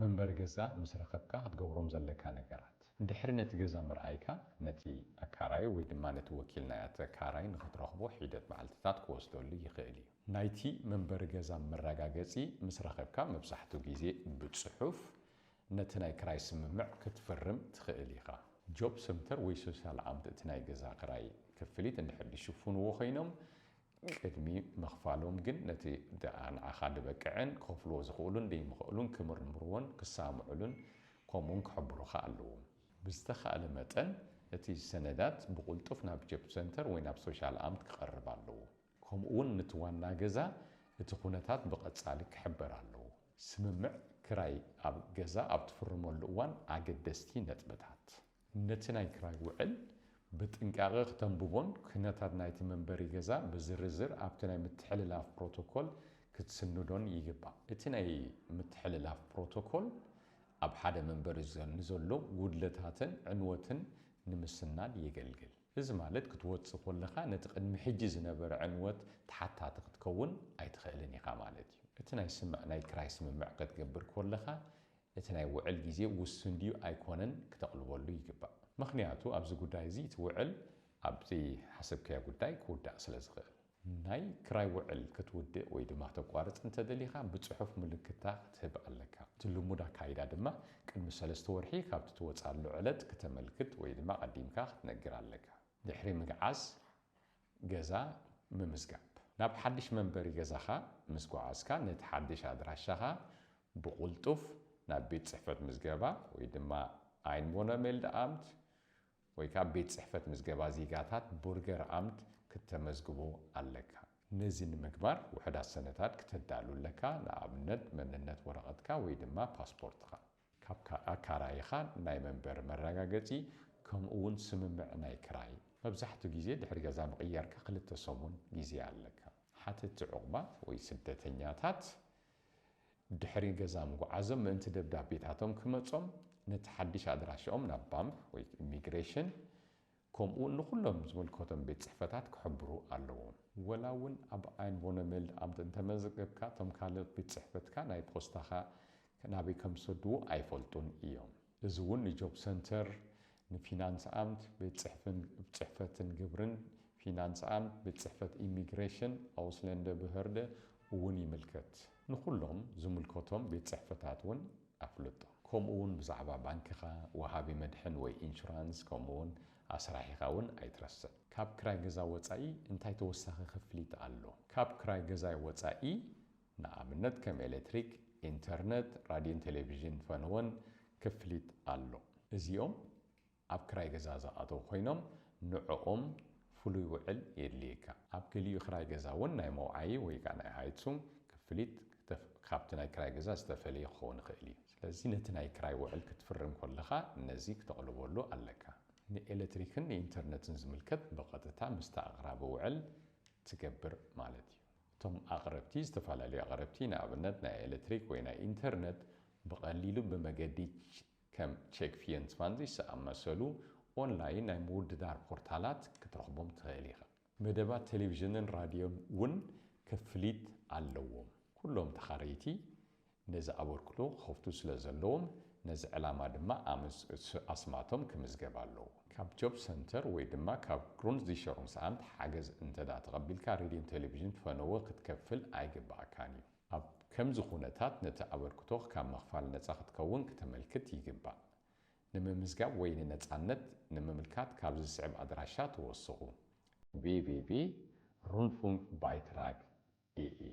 መንበሪ ገዛ ምስ ረኸብካ ክትገብሮም ዘለካ ነገራት። ድሕሪ ነቲ ገዛ ምርኣይካ፣ ነቲ ኣካራይ ወይ ድማ ነቲ ወኪል ናይ ኣቲ ኣካራይ ንኽትረኽቦ ሒደት መዓልትታት ክወስደሉ ይኽእል እዩ። ናይቲ መንበሪ ገዛ መረጋገጺ ምስ ረኸብካ፣ መብዛሕትኡ ግዜ ብጽሑፍ ነቲ ናይ ክራይ ስምምዕ ክትፍርም ትኽእል ኢኻ። ጆብ ሰንተር ወይ ሶሻል ኣምት እቲ ናይ ገዛ ክራይ ክፍሊት እንድሕር ድሽፍንዎ ኮይኖም፣ ቅድሚ ምኽፋሎም ግን ነቲ ደኣ ንዓኻ ድበቅዕን ክኸፍልዎ ዝኽእሉን ደይምኽእሉን ክምርምርዎን ክሳምዑሉን ከምኡውን ክሕብሩኻ ኣለዎም። ብዝተኻእለ መጠን እቲ ሰነዳት ብቕልጡፍ ናብ ጆብ ሰንተር ወይ ናብ ሶሻል ኣምት ክቐርብ ኣለዎ። ከምኡውን ነቲ ዋና ገዛ እቲ ኩነታት ብቐጻሊ ክሕበር ኣለዎ። ስምምዕ ክራይ ኣብ ገዛ ኣብ ትፍርመሉ እዋን ኣገደስቲ ነጥብታት። ነቲ ናይ ክራይ ውዕል ብጥንቃቐ ክተንብቦን ኩነታት ናይቲ መንበሪ ገዛ ብዝርዝር ኣብቲ ናይ ምትሕልላፍ ፕሮቶኮል ክትስንዶን ይግባእ። እቲ ናይ ምትሕልላፍ ፕሮቶኮል ኣብ ሓደ መንበሪ ዘ- ንዘሎ ጉድለታትን ዕንወትን ንምስናድ የገልግል። እዚ ማለት ክትወጽእ ከለኻ ነቲ ቅድሚ ሕጂ ዝነበረ ዕንወት ተሓታቲ ክትከውን ኣይትኽእልን ኢኻ ማለት እዩ። እቲ ናይ ስምዕ ናይ ክራይ ስምምዕ ክትገብር ከለኻ እቲ ናይ ውዕል ግዜ ውሱን ድዩ ኣይኮነን ክተቕልበሉ ይግባእ። ምኽንያቱ ኣብዚ ጉዳይ እዚ እቲ ውዕል ኣብቲ ሓሰብካዮ ጉዳይ ክውዳእ ስለ ዝኽእል። ናይ ክራይ ውዕል ክትውድእ ወይ ድማ ክተቋርጽ እንተደሊኻ ብጽሑፍ ምልክታ ክትህብ ኣለካ። እቲ ልሙድ ኣካይዳ ድማ ቅድሚ ሰለስተ ወርሒ ካብቲ ትወጻሉ ዕለት ክተመልክት ወይ ድማ ቀዲምካ ክትነግር ኣለካ። ድሕሪ ምግዓዝ ገዛ ምምዝጋብ። ናብ ሓድሽ መንበሪ ገዛኻ ምስ ጓዓዝካ ነቲ ሓድሽ ኣድራሻኻ ብቕልጡፍ ናብ ቤት ጽሕፈት ምዝገባ ወይ ድማ ኣይንቦነሜልድ ኣምት ወይ ከዓ ቤት ጽሕፈት ምዝገባ ዜጋታት ቡርገር ኣምት ክተመዝግቦ ኣለካ። ነዚ ንምግባር ውሕዳት ሰነታት ክተዳሉ ኣለካ፣ ንኣብነት መንነት ወረቐትካ ወይ ድማ ፓስፖርትኻ። ካብ ኣካራይኻ ናይ መንበሪ መረጋገጺ ከምኡ እውን ስምምዕ ናይ ክራይ። መብዛሕትኡ ግዜ ድሕሪ ገዛ ምቕያርካ ክልተ ሰሙን ግዜ ኣለካ። ሓተቲ ዕቑባት ወይ ስደተኛታት ድሕሪ ገዛ ምጉዓዞም ምእንቲ ደብዳቤታቶም ክመጾም ነቲ ሓድሽ ኣድራሻኦም ናብ ባንክ ወይ ኢሚግሬሽን ከምኡ ንኹሎም ዝምልከቶም ቤት ጽሕፈታት ክሕብሩ ኣለዎም። ወላ እውን ኣብ ኣይንቦነሜልድ ኣምት እንተመዘገብካ እቶም ካልኦት ቤት ጽሕፈትካ ናይ ፖስታኻ ናበይ ከም ዝሰድዎ ኣይፈልጡን እዮም። እዚ እውን ንጆብ ሰንተር፣ ንፊናንስ ኣምት፣ ቤት ጽሕፍን- ጽሕፈትን ግብርን፣ ፊናንስ ኣምት፣ ቤት ጽሕፈት ኢሚግሬሽን፣ ኣውስለንደ ብህርደ እውን ይምልከት። ንኹሎም ዝምልከቶም ቤት ጽሕፈታት እውን ኣፍልጦ። ከምኡ እውን ብዛዕባ ባንክኻ፣ ወሃቢ መድሕን ወይ ኢንሹራንስ፣ ከምኡ እውን ኣስራሒኻ እውን ኣይትረስዕ። ካብ ክራይ ገዛ ወጻኢ እንታይ ተወሳኺ ክፍሊት ኣሎ? ካብ ክራይ ገዛ ወጻኢ ንኣብነት ከም ኤሌክትሪክ፣ ኢንተርነት፣ ራድዮን ቴሌቪዥን ፈነወን ክፍሊት ኣሎ። እዚኦም ኣብ ክራይ ገዛ ዝኣተው ኮይኖም ንዕኦም ፍሉይ ውዕል የድልየካ። ኣብ ገሊኡ ክራይ ገዛ እውን ናይ መውዓዪ ወይ ከዓ ናይ ሃይት ሱንግ ክፍሊት ክተፍ- ካብቲ ናይ ክራይ ገዛ ዝተፈለየ ክኸውን ይኽእል እዩ። ስለዚ ነቲ ናይ ክራይ ውዕል ክትፍርም ከለኻ ነዚ ክተቕልበሉ ኣለካ። ንኤሌክትሪክን ንኢንተርነትን ዝምልከት ብቐጥታ ምስቲ ኣቕራቢ ውዕል ትገብር ማለት እዩ። እቶም ኣቕረብቲ፣ ዝተፈላለዩ ኣቕረብቲ ንኣብነት ናይ ኤሌክትሪክ ወይ ናይ ኢንተርነት ብቐሊሉ ብመገዲ ከም ቼክ ፊየንትስፋንዚስ ዝኣመሰሉ ኦንላይን ናይ ምውድዳር ፖርታላት ክትረኽቦም ትኽእል ኢኻ። መደባት ቴሌቪዥንን ራድዮን እውን ክፍሊት ኣለዎም። ኩሎም ተኻረይቲ ነዚ ኣበርክቶ ክኸፍቱ ስለ ዘለዎም ነዚ ዕላማ ድማ ኣስማቶም ክምዝገብ ኣለዎ። ካብ ጆብ ሰንተር ወይ ድማ ካብ ግሩንድዚሸሩንስኣምት ሓገዝ እንተዳ ተቐቢልካ ሬድዮን ቴሌቪዥን ፈነወ ክትከፍል ኣይግባኣካን እዩ። ኣብ ከምዚ ኩነታት ነቲ ኣበርክቶ ካብ ምኽፋል ነጻ ክትከውን ክተመልክት ይግባእ። ንምምዝጋብ ወይ ንነጻነት ንምምልካት ካብዚ ዝስዕብ ኣድራሻ ተወስኹ። ቪቪቪ ሩንፉንግ ባይትራግ ኢኢ።